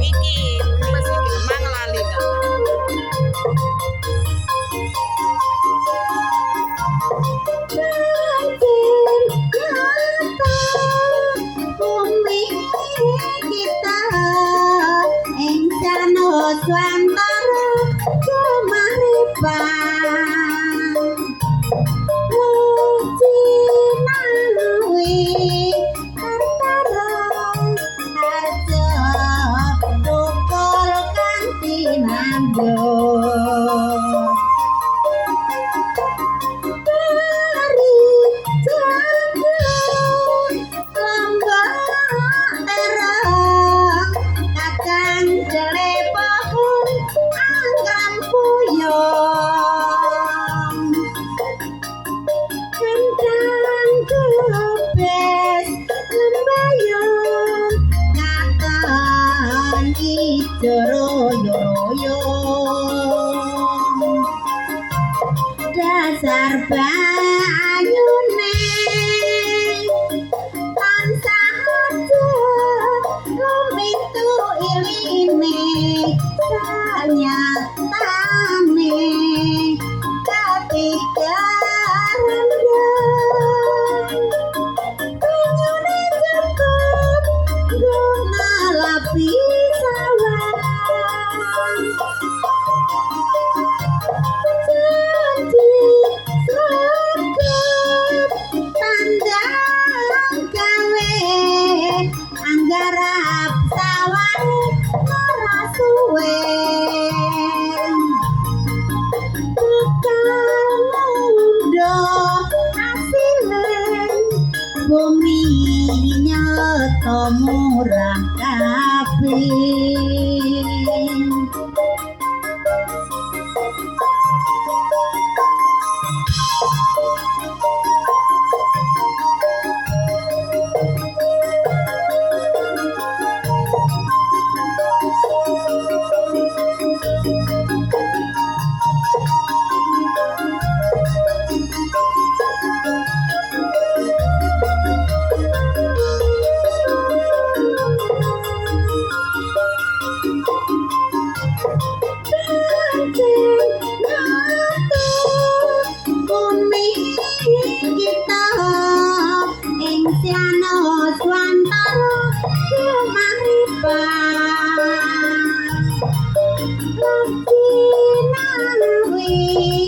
Iki wis iki mang lali ta. Bumi kita ing Nuswantara kemaripan Cinawi Kartara Harjo tukul kanthi nandur. Pari jagung lombok terong kacang jele pohon anggram puyung kentang kebes lembayung katon ijo royo-royo dasar banyune tansah aja lumitu iline sanyatane katiga rendang banyune cukup nggo ngalapi sawah. Janji sregep tandang gawe anggarap sawahe ora suwe bakal mundhak asile bumi nyata murah kabeh.